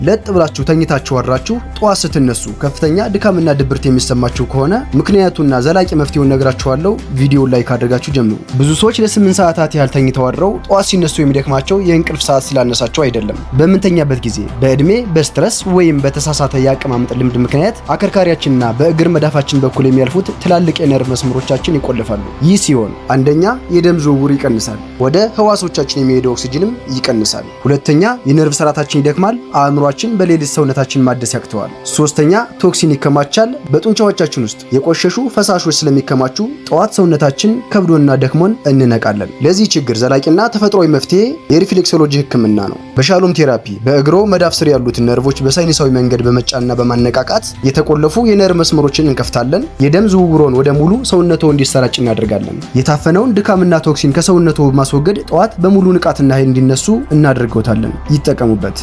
ለጥ ብላችሁ ተኝታችሁ አድራችሁ ጠዋት ስትነሱ ከፍተኛ ድካምና ድብርት የሚሰማችሁ ከሆነ ምክንያቱና ዘላቂ መፍትሄውን ነግራችኋለሁ። ቪዲዮውን like አድርጋችሁ ጀምሩ። ብዙ ሰዎች ለ8 ሰዓታት ያህል ተኝተው አድረው ጠዋት ሲነሱ የሚደክማቸው የእንቅልፍ ሰዓት ስላነሳቸው አይደለም። በምንተኛበት ጊዜ በዕድሜ፣ በ stress ወይም በተሳሳተ የአቀማመጥ ልምድ ምክንያት አከርካሪያችንና በእግር መዳፋችን በኩል የሚያልፉት ትላልቅ የነርቭ መስመሮቻችን ይቆለፋሉ። ይህ ሲሆን አንደኛ የደም ዝውውር ይቀንሳል፣ ወደ ህዋሶቻችን የሚሄደው ኦክሲጅንም ይቀንሳል። ሁለተኛ የነርቭ ስርዓታችን ይደክማል፣ አእምሯችን በሌሊት ሰውነታችን ማደስ ያቅተዋል። ሶስተኛ toxin ይከማቻል። በጡንቻዎቻችን ውስጥ የቆሸሹ ፈሳሾች ስለሚከማቹ ጠዋት ሰውነታችን ከብዶና ደክሞን እንነቃለን። ለዚህ ችግር ዘላቂና ተፈጥሯዊ መፍትሄ የ reflexology ህክምና ነው። በሻሎም ቴራፒ በእግሮ መዳፍ ስር ያሉትን ነርቮች በሳይንሳዊ መንገድ በመጫንና በማነቃቃት የተቆለፉ የነርቭ መስመሮችን እንከፍታለን። የደም ዝውውሮን ወደ ሙሉ ሰውነቶ እንዲሰራጭ እናደርጋለን። የታፈነውን ድካምና toxin ከሰውነቶ በማስወገድ ጠዋት በሙሉ ንቃትና ኃይል እንዲነሱ እናደርገውታለን። ይጠቀሙበት።